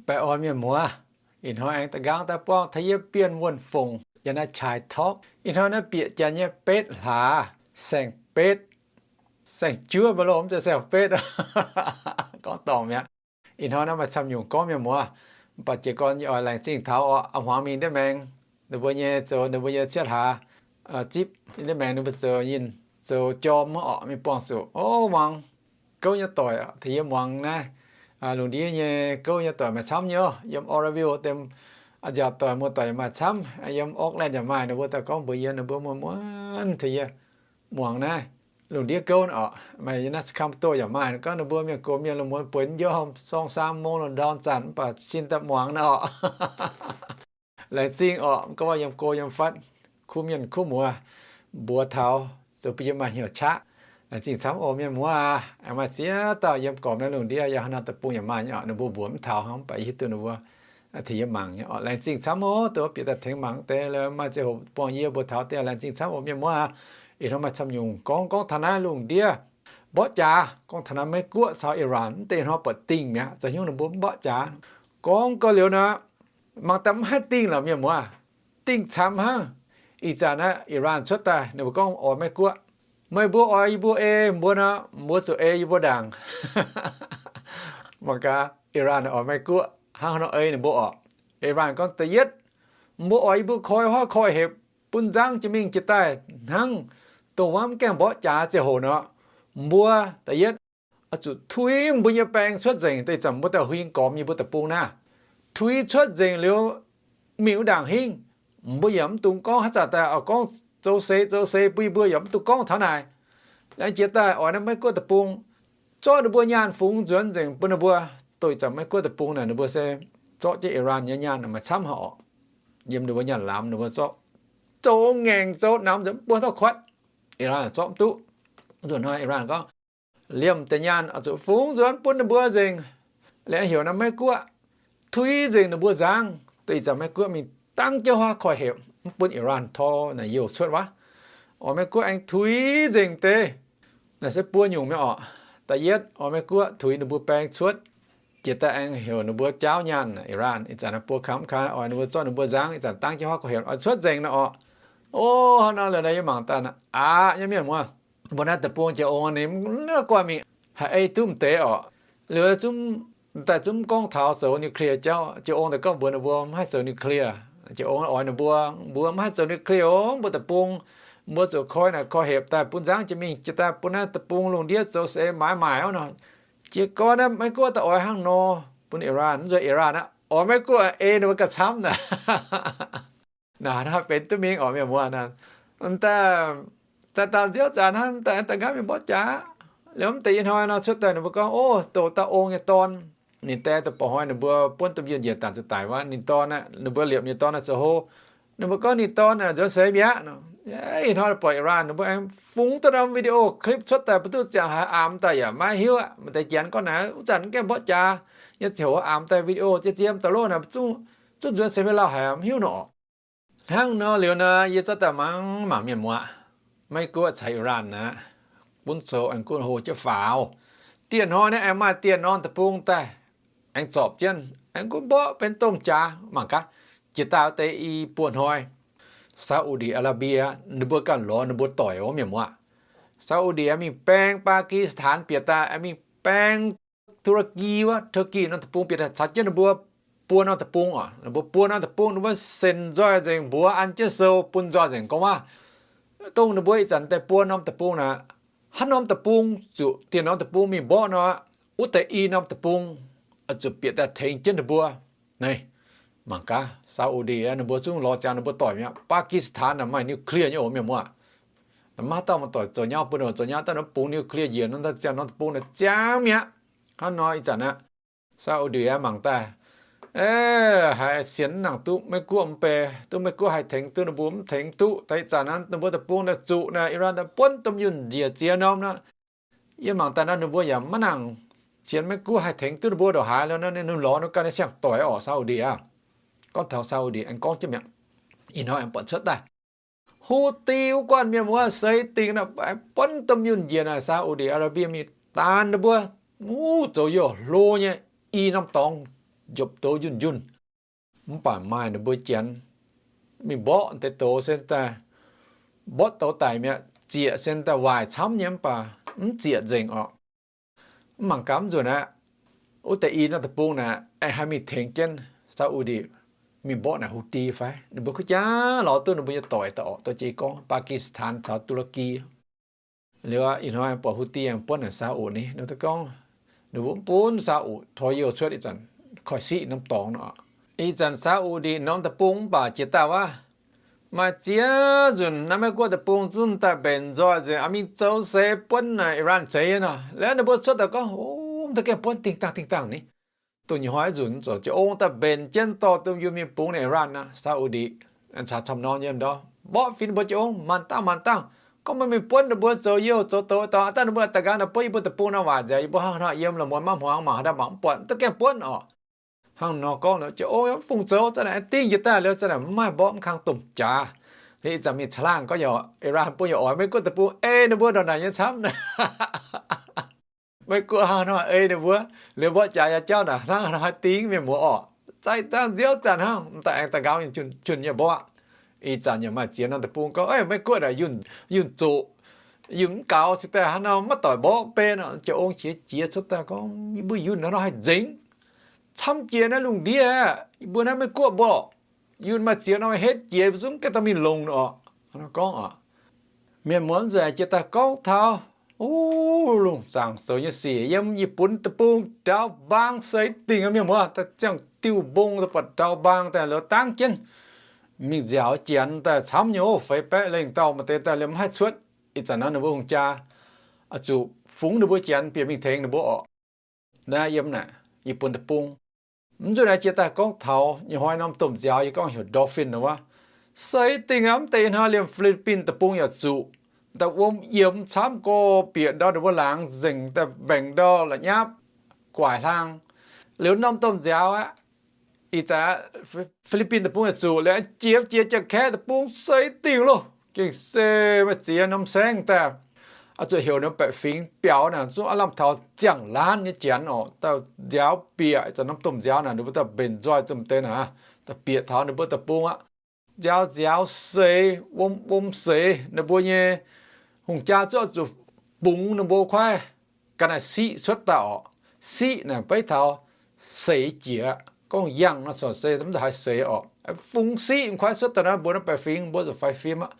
Baengh orn mienh muoz, ih hnoi aengx da'nqaang daaih buangh taux yie Bienh Wuonh Fongc yiem naaiv Chai Talk. Ih hnoi naaiv bieqc janx nyei betv hlaax, saeng-betv, saeng-juov maiv longx, mv zeiz saeng-betv. Gorngv dorngc mi'aqv. Ih hnoi naaiv maaih camv nyungc gorngv mienh muoz, mv baac jiez gorn yie oix laengz zingh taux orqc, a'hmuangx mingh ndiev maengx, ninh mbuo nyei zoux ninh mbuo nyei cietv hlaax, zipv ndiev maengx ninh mbuo zoux nyinh zoux jorm orqc, mingh buangh zuqc. O, muangx gouv nyei doic, tengx yie muangx naaiv lungh ndiev nyei gouv nyei doic maaih camv nyei. Yiem Oroville deix nziaauc doic muoz-doic yaac maaih camv, yiem Oakland yaac maaih, ninh mbuo daaih gorngv mbuox yie ninh mbuo muonz-muonz tengx yie muangx naaiv lungh ndiev gouv orqc. Maaih yiem naaiv Sacramento yaac maaih, gorngv ninh mbuo mienh gox mienh lungh muonz bueix njormh sorng saam mong lungh ndorm zanc mv baac sin daaih muangx naaiv orqc. Laengz zingh orqc, gorngv yiem go yiem fatv, kuv mienh kuv muoz mbuox taux zoux bun yie maaih hnyouv qaqv. Laengz zingh camv oc mienh muoz aac. Aengx maaih ziex dauh yiem gormx naaiv lungh ndiev yaac haaix norm deic-bung yaac maaih nyei orqc, ninh mbuo mbuox mv taux hnangv, mv baac yie hiuv duqv ninh mbuo tengx yie mangc nyei orqc. Laengz zingh camv oc, dongh bieqc daaih tengx mangc deix, maaih ziangh hoc buangh yie mbuox taux deix, laengz zingh camv oc mienh muoz aac. Ih hnoi maaih camv nyungc gorngv, gorngv taux naaiv lungh ndiev mborqv jaax, gorngv taux naaiv Meiv-Guoqv caux Iran, mv deix ih hnoi buatc dingh mi'aqv, za'gengh ninh mbuo mv mborqv jaax. Gorngv gau liuz nor, mangc daaih mv haih dingh lorqc mienh muoz aac. Dingh camv hnangv. Ih zanc naaiv Iran cuotv daaih ninh mbuo gorngv oix Meiv-Guoqv, meih mbuo oix yie mbuo ei mbuo nor, mbuo zuqc ei yie mbuo ndaangc. Mangc gaax, Iran oix Meiv-Guoqv hnangv haaix nor ei ninh mbuo orqc. Iran gorngv, da'yietv, mbuo oix yie mbuo koi huaav koi hepc bun nzangv jiex mingh jiex daaih hnangv dongh wuov mv gaengh mborqv jaax ziangh hoc nor. Mbuo da'yietv oix zuqc tuix mbuo nyei baeng cuotv nzengc, deix zanc mbuo daaih huing gormx yie mbuo deic-bung naaiv, tuix cuotv nzengc liuz mingh wuov ndaangc hingv, mbuo yaac mv dungx gorngv haaix zanc daaih oix gorngv zoux seix zoux seix bun yie mbuo, yaac mv dungx gorngv taux naaic. Laengz jiex daaih oix naaiv Meiv-Guoqv deic-bung zorqv ninh mbuo nyaanh fungx nzuonx nzengc bun ninh mbuo. Dongh ih zanc Meiv-Guoqv deic-bung naaic ninh mbuo se zorqv jienv Iran nyei nyaanh maaih camv haic orqc. Yiem ninh mbuo nyaanh lamz ninh mbuo zorqv, zoux ngaengc zoux namx nzengc mv buo dauh kuatv, Iran zorqv mv duqv. Nzunc hnoi Iran gorngv, liemh deix nyaanh oix zuqc fungx nzuonx bun ninh mbuo nzengc. Liemh heuc naaiv Meiv-Guoqv tuix nzengc ninh mbuo nzangv. Dongh ih zanc Meiv-Guoqv mingh dangv jienv huaav koi hepc mv bun Iran tor naaic youh cuotv wuov. Oix Meiv-Guoqv aengx tuix nzengc deix. Naaiv se buo nyungc mi'aqv orqc. Da'yietv oix Meiv-Guoqv tuix ninh mbuo baeng cuotv, jiex daaih aengx heuc ninh mbuo jaauv nyaanh Iran. Ih zanc naaiv buo kangx mv kangx oix ninh mbuo zorqv ninh mbuo nzangv, ih zanc dangv jienv huaav koi hepc oix cuotv nzengc naaic orqc. O, hnangv nor liuz naaiv yie mangc daaih aqc nyei mienh muoz, mbuo naaiv deic-bung jiex ong ninh mv guanh mingh haih ei duqv m'deix orqc. Liuz zungv daaih zungv gorngv taux zoux nuclear jauv. Jiex ong daaih gorngv mbuox ninh mbuo mv haih zoux nuclear. Jiex ong oix ninh mbuo, mbuo mv haih zoux nuclear oc, mbuo deic-bung, mbuo zuqc koi naaic koi hepc daaih bun nzangv jiex mingh jiex daaih bun naaiv deic-bung lungh ndiev zoux seix maaiz maaic orqc nor. Jiez gorn naaiv Meiv-Guoqv daaih oix hnangv nor bun Iran, mv nzuonx Iran aqv, oix Meiv-Guoqv ei ninh mbuo gauh camv naaic. Naaic hnangv benx duqv mingh orqc mienh muoz aac. Daaih, daaih dauh nziouv zanc hnangv daaih, daaih nqaapv mingh mborqv jaax. Liuz mv deix ih hnoi nor cuotv daaih ninh mbuo gorngv, o, douc dauh ong nyei dorn, ninh die daaih ba'hnoi ninh mbuo buonv domh yunh njiec dangc zuqc daic wuov, ninh dorn aeqv, ninh mbuo liepc ninh dorn aeqv zoux hlo. Ninh mbuo gorngv ninh dorn aeqv nzuonx seix mi'aqv nor. Ih hnoi buatc Iran ninh mbuo aengx fungx duqv norm video clip cuotv daaih, mbuo duqv ziangh haaix, aamx daaih yaac maiv hiuv aqv. Maaih deix janx gorngv naaic, wuov zanc mv gaengh mborqv jaax, nyei ziouc aamx daaih video jiex jiem daaih loh naaic, zungv nzuonx seix mi'aqv lauh haic, mv hiuv nor. Hnangv nor liuz nor, yie zorqv daaih mangc mangc mienh muoz, Meiv-Guoqv caux Iran naaic, gunv zoux aengx gunv hlo jienv faaux. Dieh hnoi naaiv aengx maaih dieh norm deic-bung daaih, aengx zorpc jienv, aengx gunv mborqv benx domh jaax mangc gaax. Jiex daaih deix i buo hnoi, Saudi Arabia ninh mbuo ganh lorz ninh mbuo doic wuov mienh muoz. Saudi aengx mingh baeng Pakistan bieqc daaih, aengx mingh baeng Turkey wuov, Turkey norm deic-bung bieqc daaih caux jienv ninh mbuo buo norm deic-bung oc. Ninh mbuo buo norm deic-bung ninh mbuo sen nzoih nzengc, mbuox an jienv sou bun nzoih nzengc gorngv waac. Dongh ninh mbuo ih zanc daaih buo norm deic-bung naaic, haaix norm deic-bung zuqc dieh norm deic-bung mingh mborqv nor, wuov deix i norm deic-bung zuqc bieqc daaih tengx jienv ninh mbuo. Naaiv, mangc gaax, Saudi ninh mbuo zungv lorz ziangx ninh mbuo doic mi'aqv. Pakistan naaic maaih nuclear nyei oc mienh muoz. Maiv dauh maaih doic zoux nyauv bun ninh zoux nyauv, daaih nor bungx nuclear njiec nor, ziangh norm deic-bung naaic ziangh mi'aqv. Hnangv nor ih zanc aqv, Saudi mangc daaih, haiz sienx mv nangc duqv Meiv-Guoqv mv bei, duqv Meiv-Guoqv haih tengx duqv ninh mbuo mv tengx duqv. Daaih ih zanc naaiv ninh mbuo deic-bung naaic zuqc naaic Iran daaih buonv domh yunh njiec ziex norm nor. Yie mangc daaih nor ninh mbuo yaac maiv nangc sienx Meiv-Guoqv haih tengx duqv ninh mbuo ndongc haaix lo, ninh lorz ninh ganh nyei siang-doic orqc, Saudi aqv. Gorngv taux Saudi aengx gorngv jienv mi'aqv. Ih hnoi aengx buatc cuotv daaih Houthi wuov guanh mienh muoz seix dingc naaic, buonv domh yunh njiec naaic Saudi Arabia mingh daanh ninh mbuo, uv, zoux youh hlo nyei i norm dorngx njopv douz njunh njunh. Mv baac maaih ninh mbuo Janx mingh mborqv deix douz se daaih, mborqv douz daic mi'aqv, zieqc se daaih waaic camv nyei, mv baac mv zieqc nzengc orqc. Mv mangc gaax mv nzunc aqv, wuov deix i norm deic-bung naaic aengx haih mingh tengx jienv Saudi mingh mborqv naaic Houthi fai? Ninh mbuo kuv jaav lorz duqv ninh mbuo nyei doic daaih orqc, doic jiex gorngv Pakistan caux Turkey. Liuz ih hnoi buatc Houthi aengx buonv naaic Saudi ni, ninh mbuo gorngv ninh mbuo mv bun Saudi tor youh cuotv ih zanc koiv-siqv norm dorngx nor. Ih zanc Saudi norm deic-bung mv baac jiex daaih wuov, maaih ziex nzunc naaiv Meiv-Guoqv deic-bung zungv daaih mbenc nzoih nzengc, mingh zoux seix buonv naaic Iran zeiz nor. Liuz ninh mbuo cuotv daaih gorngv, o, mv deix gengh buonv dingh dangh dingh dangh ni. Dongh nyei hnoi nzunc zoux jienv ong daaih mbenc jienv dorh domh yunh mingh bungx naaic Iran nor, Saudi caux camv norm nyei ndor, mborqv fingx ninh mbuo jienv ong maanc dangh maanc dangh. Gorngv meih mingh buonv ninh mbuo zoux youh zoux douz daaih, dangh ninh mbuo da'gaax naaic buonv yie mbuo deic-bung naaiv waaic nzengc, yie mbuo hnangv haaix nor yiem la'mueiz maiv hmuangx mangc haaix dauh mangc mv buatc, mv deix gengh buonv orqc. Hnangv nor gorngv jienv ong, mv fungc zoux, zanc naaic dingh jiex daaih liuz, zanc naaic mv maaih mborqv mv kang domh jaax. Ih zanc mingh caangh laangh gorngv yaac Iran bun yaac oix Meiv-Guoqv deic-bung ei ninh mbuo ndorm naaic nyei camv. Meiv-Guoqv hnangv haaix nor ei ninh mbuo, liuz mborqv jaax nyei jauv naaic hnangv haaix nor haih dingh mienh muoz orqc. Zaaih dangh nziouv zanc hnangv, m'daaih aengx da'gaux junh junh nyei mborqv. Ih zanc yaac maaih ziex norm deic-bung gorngv, Meiv-Guoqv naaic yunh zoqc, yunh mv gaux, se daaih hnangv nor maiv doic mborqv beiv nor. Jiez ong qiex jiez cuotv daaih gorngv, yie mbuo yunh hnangv nor haih nzengc. Camv jiex naaiv lungh ndiev, yie mbuo naaiv Meiv-Guoqv mbuo, yunh maaih ziex norm hetv jiex, mbuo zungv gengh dorh mingh longc orqc. Gorngv mienh muoz nzengc jiex daaih gorngv taux, o, lungh zaangc zoux nyei sic yiem Yietc Bun deic-bung ndaaux mbaang seix dingh mienh muoz, daaih ziangh diuh mbong daaih buatc ndaaux mbaang daaih liuz dangv jienv mingh nziaaux Janx daaih camv nyei, o, feix baeqv lengh dauh maaih deix daaih liemh mv haih cuotv. Ih zanc naaiv ninh mbuo hungh jaa zuqc fungx ninh mbuo Janx bieqc mingh tengx ninh mbuo orqc. Naaiv yiem naaic Yietc Bun deic-bung. Mv nzunc naaiv jiex daaih gorngv taux nyei hnoi norm domh nziaaux yie gorngv heuc dolphin nor wuov, seix dingh aqv. Mv deix ih hnoi liemh Fi^li^bin deic-bung yaac zuqc daaih wuom yiemx camv gorx bieqc ndau ninh mbuo laangz nzengc daaih mbaengc ndau la'nyapv guaaic hlang. Liuz norm domh nziaaux aqv, ih zanc Fi^li^bin deic-bung yaac zuqc liuz jiex jiex Janx-Kaeqv deic-bung seix dingh loh, gengh se maaih ziex norm saengv daaih, zuqc heuc norm baeqc fingx biaux naaic zungv aav lamh taux ziangh laanv nyei Janx orqc, daaih nziaaux bieqc. Ih zanc norm domh nziaaux naaic ninh mbuo daaih mbenc nzoih zomc deix naaic, daaih bieqc taux ninh mbuo deic-bung aqv. Nziaaux nziaaux seix, wuom wuom seix, ninh mbuo nyei hungh jaa zuqc zuqc bungx ninh mbuo kuaaiv ga'naaiv siqv cuotv daaih orqc. Siqv naaic beiv taux seix jiex, gorngv yangh nor corc se mv haaix seix orqc. Fungx siqv m'kuaaiv cuotv daaih naaiv mbuo naaiv baeqc fingx mbuo zuqc faix fim aqv.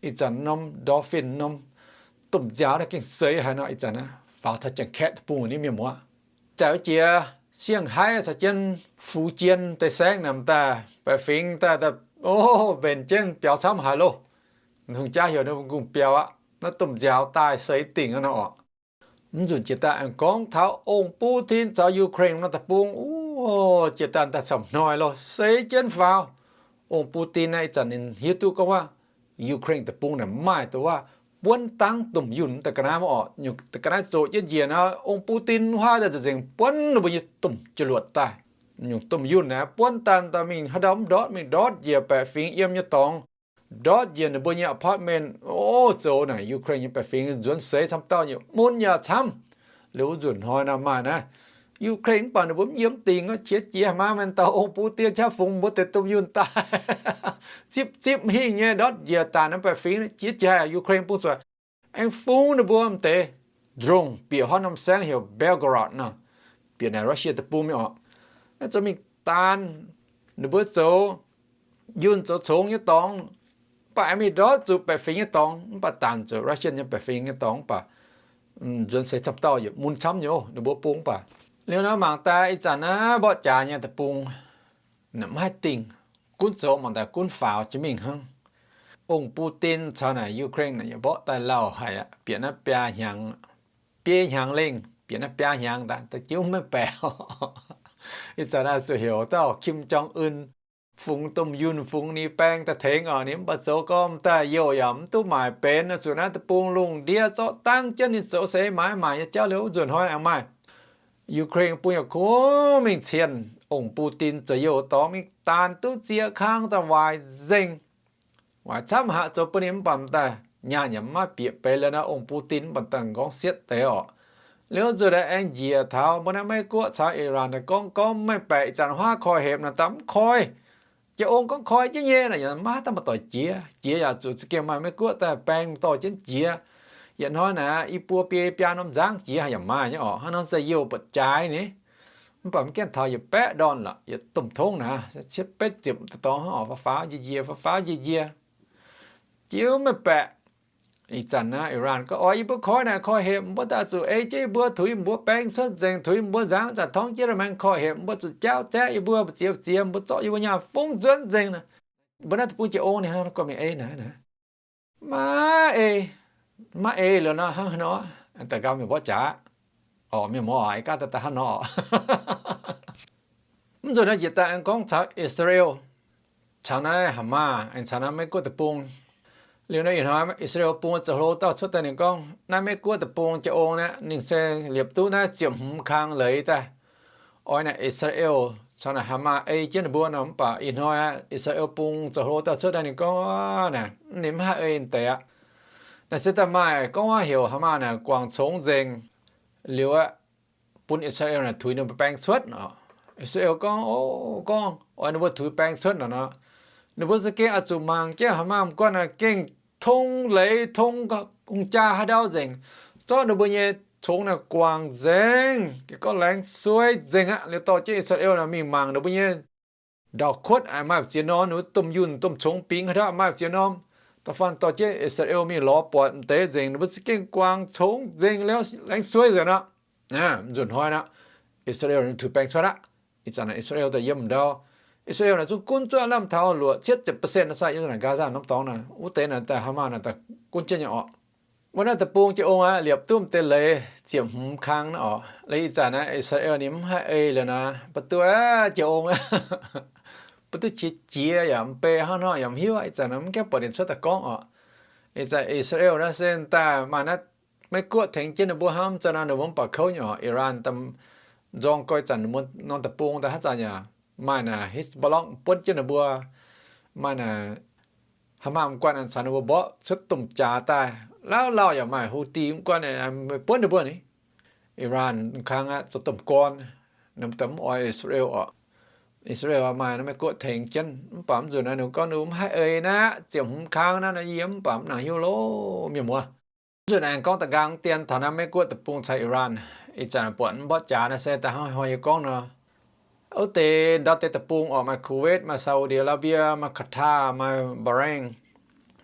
Ih zanc norm dolphin norm domh nziaaux naaiv gengh seix haic nor. Ih zanc naaiv faaux taux Janx-Kaeqv deic-bung ni mienh muoz. Zaqc jiex Siang-Haiv caux jienv Fu Jien deix saengv naaic daaih baeqc fingx daaih, o, mbenc jienv biaux camv haic loh. Hungh jaa heuc ninh mbuo kungx biaux aqv. Naaiv domh nziaaux daaih seix dingh nor orqc. Mv nzunc jiex daaih aengx gorngv taux ong Putin caux Ukraine nor deic-bung, o, jiex daaih daaih camv hnoi loh, seix jienv faaux. Ong Putin naaiv ih zanc ninh hiuv duqv gorngv waac Ukraine deic-bung naaic maaih dongh waac buonv dangv domh yunh daaih ga'naaiv mv orqc. Nyungc daaih ga'naaiv zoqc jienv njiec nor, ong Putin huaav daaih nzengc buonv ninh mbuo nyei domh jauv-luoqc daaih. Nyungc domh yunh naaic buonv daaih daaih mingh haaix ndau mv ndortv, mingh ndortv njiec baeqc fingx yiem nyei dorngx, ndortv njiec ninh mbuo nyei apartment, o, zoux naaic Ukraine nyei baeqc fingx nzuonx seix camv dauh nyei mun yaac camv. Liuz wuov nzunc hnoi naaiv maaih naaiv Ukraine mv baac ninh mbuo mv yiem dingc, qiex jiez haic maah, maaih dauh ong Putin qaqv fungx mbuo deix domh yunh daaih, zipv zipv hingh nyei ndortv njiec daanc naaiv baeqc fingx, qiex jiez haic. Ukraine bung zuqc aengx fungx ninh mbuo m'deix drone bieqc haaix norm saengv heuc Belgorod nor, bieqc naaic Russia deic-bung mingh orqc. Naaiv zoux mingh daanc ninh mbuo zoux yunh zoux congx nyei dorngx, mv baac aengx mingh ndortv zuqc baeqc fingx nyei dorngx, mv baac daanc zuqc Russia nyei baeqc fingx nyei dorngx, mv baac nzuonx seix camv dauh yietc mun camv nyei, ninh mbuo bung mv baac. Liuz naaiv mangc daaih ih zanc naaiv mborqv jaax nyei deic-bung mv haih dingh, gunv zoux mangc daaih gunv faaux jienv mingh hnangv. Ong Putin caux naaic Ukraine naaic yaac mborqv daaih lauh haic aqv, bieqc naaiv biaa hnyangx, biei hnyangx lengh, bieqc naaiv biaa hnyangx daaih, da'jienv maiv baeqc. Ih zanc naaiv zuqc heuc dauh Kim Jong Un fungx domh yunh, fungx ninh baeng daaih tengx orqc. Ninh mv baac zoux gormh daaih youh yaac mv duqv maaic benx, zuqc naaiv deic-bung lungh ndiev zorqv dangv jienv ninh zoux seix maaiz maaic nyei jauv. Liuz wuov nzunc hnoi aengx maaih Ukraine bung yaac kungx mingh cienh ong Putin zoux youh dorngx mingh daanc duqv ziex kang daaih waaic nzengc. Waaic camv haic, zoux bun ninh mv baac daaih nyaanh yaac mv maaih bieqc benx. Liuz naaiv ong Putin mv baac daaih m'nqorngv sietv deix orqc. Liuz nzunc naaiv aengx njiec taux mbuo naaiv Meiv Guoqv caux Iran naaiv gorngv, gorngv meih baeqc ih zanc huaav koi hepc naaic daaih mv koi. Jiex ong gorngv koi jienv nyei naaic, yaac maiv dangh maaih doic jiex. Jiex yaac zuqc za'gengh maaih Meiv Guoqv daaih baeng dorh jienv jiex. Yietc hnoi naaic i buo biei biaa norm nzangv jiex yaac maaih nyei orqc. Hnangv nor za'gengh youh buatc jaaix ni. Mv baac mv gaengh taux yietc baeqv ndorn lorqc, yietc domh tongv naaic, cietv betv ziepc dorngx hnangv orqc, faaux faaux njiec njiec, faaux faaux njiec njiec. Jiex meih baeqc. Ih zanc naaiv Iran gorngv, oix yie mbuo koi naaic koi hepc, mbuo daaih zuqc ei jienv yie mbuo, tuix mbuo baeng cuotv nzengc, tuix mbuo nzangv zanc torngv jienv maengx koi hepc, mbuo zuqc jaauv zaeqv yie mbuo, mbu'ziex mbu'ziex, mbuo zorqv yie mbuo nyaanh fungv nzuonv nzengc. Mbuo naaiv deic-bung jiex ong ninh gorngv mingh ei naaic. Maiv ei, maiv ei liuz nor hnangv haaix nor, da'gaux mienh mborqv jaax. Orqc, mienh mbuo oix gaav daaih daaih hnangv nor. Mv nzunc naaiv njiec daaih aengx gorngv caux Israel, caux naaiv Hamas, aengx caux naaiv Meiv Guoqv deic-bung. Liuz naaiv ih hnoi Israel bung zoux hlo dauh cuotv daaih ninh gorngv, naaiv Meiv Guoqv deic-bung jiex ong naaiv ninh se liepc duqv naaiv ziepc hmz kang leiz daaih. Oix naaic Israel caux naaic Hamas ei jienv ninh mbuo nor, mv baac ih hnoi aqv, Israel bung zoux hlo dauh cuotv daaih ninh gorngv naaic, ninh mv haih ei deix aqv. Naaic se daaih maaih gorngv waac heuc Hamas naaic guangc congx nzengc liuz aqv, bun Israel naaic tuix ninh mbuo baeng cuotv oc. Israel gorngv, o, gorngv oix ninh mbuo tuix baeng cuotv nor, ninh mbuo za'gengh oix zuqc mangc jienv Hamas guanh naaic gengh tong leiz tong hungh jaa haaix ndau nzengc, zorqv ninh mbuo nyei congx naaic guangc nzengc, gorngv laengz suei nzengc aqv. Liuz dorh jienv Israel naaic mingh mangc ninh mbuo nyei ndau-kuotv maaih ziex norm, ninh mbuo domh yunh domh congx bingx haaix ndau maaih ziex norm. Da'faanh dorh jienv Israel mingh lorz buatc m'deix nzengc, ninh mbuo za'gengh guangc congx nzengc liuz laengz suei nzengc aqv. Nzunc hnoi naaic, Israel ninh tuix baeng cuotv aqv. Ih zanc naaic Israel daaih yiem ndau. Israel naaic zungv gunv zuov lamh taux luoqc cietv ziepc percent naaic, yiem naaic Gaza norm dorngx naaic, wuov deix naaic daaih Hamas naaic daaih gunv jienv nyei orqc. Wuov naaiv deic-bung jiex ong aqv, liepc duqv m'deix leiz ziepc hmz kang naaiv orqc. Liuz ih zanc naaiv Israel ninh mv haih ei liuz naaic, mv baac duqv jiex ong, mv baac duqv qiex jiez yaac m'bei hnangv nor yaac mv hiuv. Ih zanc naaiv mv gaengh buatc ninh cuotv daaih gorngv orqc. Ih zanc Israel naaiv se daaih maaih naaiv Meiv Guoqv tengx jienv ninh mbuo hnangv, zanc naaiv ninh mbuo mv baac kouv nyei orqc. Iran nzorng gorx zanc ninh mbuo norm deic-bung daaih haaix zanc yaac maaih naaic Hezbollah buonv jienv ninh mbuo, maaih naaic Hamas mv guanh caux ninh mbuo mborqv cuotv domh jaax daaih. Lauh lauh yaac maaih Houthi mv guanh buonv ninh mbuo ni. Iran kang aqv zoux domh gorn, ninh mbuo daaih mv oix Israel orqc. Israel maaih naaiv Meiv Guoqv tengx jienv, mv baac mv nzunc naaiv ninh gorngv ninh mv haih ei naaiv ziepc hmz kang naaiv, naaiv yie mv baac mv nangc hiuv loh mienh muoz. Mv nzunc aengx gorngv da'nqaang dien taux naaiv Meiv Guoqv deic-bung caux Iran. Ih zanc buatc mv mborqv jaax naaiv se da'hnangv hnoi yie gorngv nor, wuov deix ndau deix deic-bung orqc, maaih Kuwait, maaih Saudi Arabia, maaih Qatar, maaih Bahrain.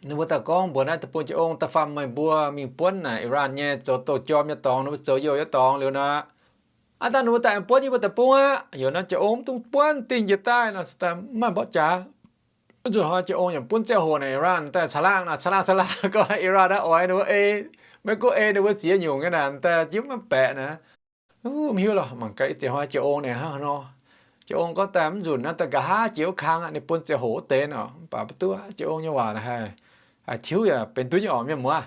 Ninh mbuo daaih gorngv mbuox naaiv deic-bung jiex ong, da'faanh meih mbuo mingh buonv naaic Iran nyei zoux douz-jorm nyei dorngx, ninh mbuo zoux youh nyei dorngx liuz nor, aav dangh ninh mbuo daaih aengx buonv yie mbuo deic-bung aqv. Heuc naaiv jiex ong mv dungx buonv, dingh njiec daaih nor, daaih mv maaih mborqv jaax. Mv nzunc hnoi jiex ong yaac buonv ziangh hoc naaic Iran daaih caux laangh naaic, caux laangh caux laangh gorngv Iran naaiv oix ninh mbuo ei, Meiv Guoqv ei ninh mbuo ziex nyungc nyei naaic, daaih jiex mv baac naaic. Mv hiuv lorqc, mangc gaax ih deix hnoi jiex ong naaic hnangv haaix nor. Jiex ong gorngv daaih mv nzunc naaiv daaih nqa'haav jiex wuov kang aqv, ninh buonv ziangh hoc wuov deix nor, mv baac mv duqv jiex ong nyei waac naaic haih, haih tiuv yaac benx duqv nyei orqc mienh muoz.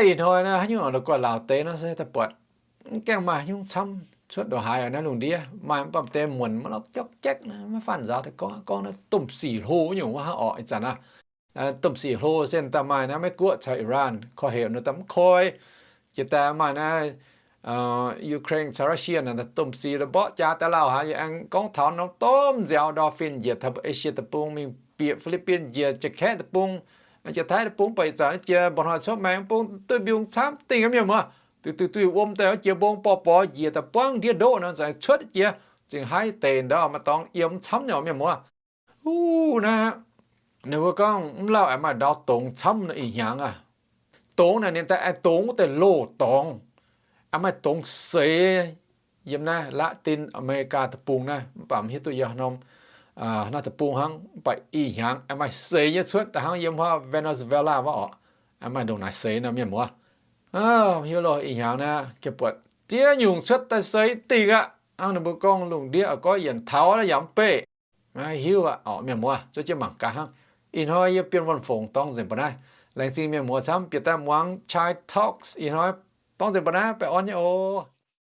Ih hnoi naaiv haaix nyungc la'guaih laauc deix nor se daaih buatc mv gaengh maaih haaix nyungc camv cuotv ndongc haaix naaiv lungh ndiev. Maaih mv baac deix muonc maiv lorqc jopv jaekv naaiv, maiv faanh nzaaux deix gorngv, gorngv naaiv domh sic hlo nyungc wuov hnangv orqc ih zanc naaiv. Domh sic hlo se daaih maaih naaiv Meiv Guoqv caux Iran koi hepc nor daaih mv koi. Jiex daaih maaih naaiv Ukraine caux Russia naaic domh sic mborqv jaax daaih lauh haic, yie aengx gorngv taux norm domh nziaaux dolphin njiec taux Asia deic-bung mingh bieqc Philippines njiec Jaav-Kaeqv deic-bung, Jaav-Taiv deic-bung, baac ih zanc jiex mba'hnoi cuotv maengx bung duih mbiungc camv dingh mienh muoz. Duih duih duih wuom daaih jiex mbong borqc borqc njiec daaih buangv ndiev ndoqv nor, za'gengh cuotv jiex, za'gengh haih deix ndau maaih dorngx yiem camv nyei mienh muoz. Huv, naaiv ninh mbuo gorngv mv lauh aengx maaih ndau dongz camv nor ih hnyangx aqv. Dongz naaic ninh daaih aengx dongz wuov deix loz-dorngx, aengx maaih dongz seix yiem naaiv Latin America deic-bung naaiv, mv baac mv hiuv duqv yiem haaix norm, haaix norm deic-bung hnangv, mv baac ih hnyangx aengx maaih seix nyei cuotv daaih hnangv yiem wuov Venezuela wuov orqc. Aengx maaih ndongc naaic seix nor mienh muoz. Mv hiuv loh, ih hnyangx naaiv gengh buatc ziex nyungc cuotv daaih seix dingh aqv. Hnangv ninh mbuo gorngv lungh ndiev oix gorngv yienc taux naaiv yaac mv beih. Maiv hiuv aqv orqc mienh muoz, zuov jienv mangc gaax hnangv. Ih hnoi yie Bienh Wuonh Fongc dorng nzengc mbuo naaiv. Laengz zingh mienh muoz camv bieqc daaih muangx Chai Talks ih hnoi. Dorng nzengc mbuo naaiv, baengh orn nyei oc.